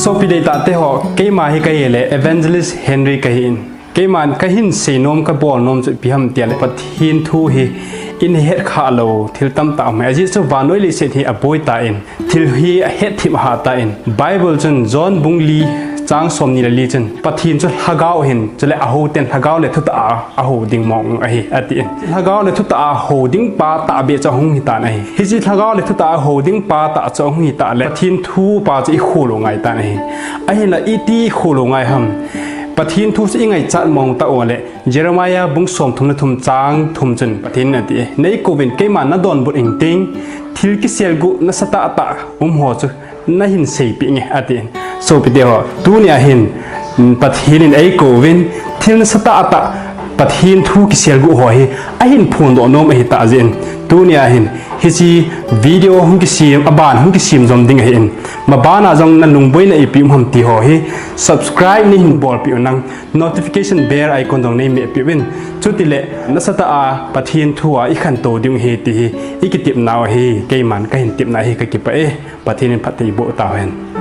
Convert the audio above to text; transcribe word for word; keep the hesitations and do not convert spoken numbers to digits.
Sopi deitahte ho, keima hi kahi le Evangelist Henry kahin. Keiman kahin seinom kabol nom chu ipi ham itile Pathen thu hi ihet khah lou thil tamtah um ahi. Ajeh chu vannoi leiset hi aboi tan, thil hi ahethem ahat tan. Bible chun John bung li chang somni le li chun Pathen chu lhagao ahin, chule ahouten lhagao le thutah a aho ding mong ahi, atin. Lhagao le thutah a ho ding pa tahbeh chu ahung hitan ahi. Hiche lhagao le thutah a ho ding pa tah chu ahung hitah le Pathen thu pa chu ikholou ngai tan ahi. Ahinla iti ikholou ngai ham? Pathen thu chu ingaichat mong tah uleh Jeremiah bung somthum le thum chang thum chun Pathen in ati, neikouvin keiman nadonbut inting, thil kiselguh nasatah tah um ho chu nahin seipeh inge, atin. Sopite ho, tunia hin Pathen in eikouvin thil nasatah tah, Pathen thu kiselguh ho hi ahin phondoh nom ahitah jeh in, tunia hin hiche video hung kisem, aban hung kisem jom ding ahin, mabana jong nalungboina ipi um ham ti ho hi subscribe neihin bolpeh unlang, notification bell icon jong neimehpeh uvin. Chutile nasatah a Pathen thu a ikhantou ding ahi ti hi ikitepnau ahi, keiman kahin tepna ahi, kakipah e. Pathen in phatthei eiboh tauhen.